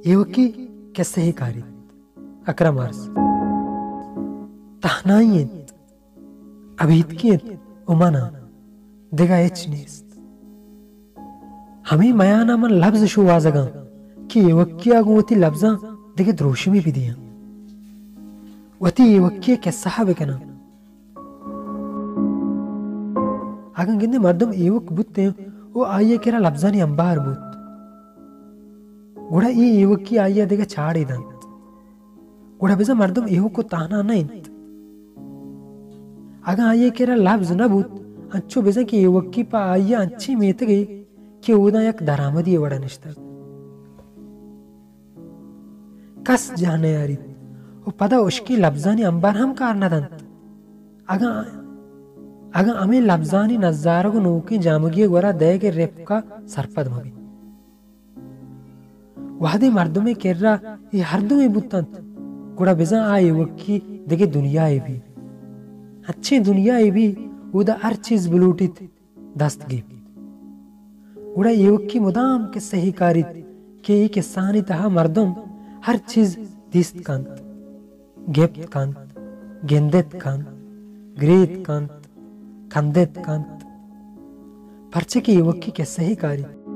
ایوکی کسہ ء کاریت۔ اکرم ارس۔ تہنائی انت، ابیتکی انت، و من آں، دگہ ہچ نیست۔ ہمے میان ء من لبز شوہازگ آں کہ ایوکی ء گوں وتی لبزاں دگہ دروشمے بدیاں، وتی ایوکی ء کسہ ء بکناں۔ اگاں گندے مردم ایوک بوتیں و آئی ء کرا لبزانی امبار بوت، گڑا اے ایوکی آئی ء دگہ چاڑے دنت۔ گڑا بزاں مردم ایوک و تہنا نہ انت۔ اگاں آئی ء کرا لبز نہ بوت، انچو بزاں کہ ایوکی پہ آئی ء انچیں میتگے کہ اوداں یک درآمدی ء وڑا نشتگ۔ کس جاہ نیاریت و پدا ہشکیں لبزانی امبار ہم کار نہ دنت۔ اگاں، اگاں ہمے لبزانی نزارگ و نوکیں جامگی ء گورا دئیگ ء رپک ء سرپد مہ بیت۔ وہدے مردمے کرا اے ہر دوئیں بوتنت، گڑا بزاں آ ایوکی دگہ دنیایے بی۔ انچیں دنیایے بی، اودا ہر چیز بلوٹیت دست گیپت۔ گڑا ایوکی مدام کسہے کاریت کہ اے کسہانی تہا مردم ہر چیز دیست کنت، گپت کنت، گندت کنت، گریت کنت، کندت کنت۔ پرچہ کہ ایوکی کسہے کاریت۔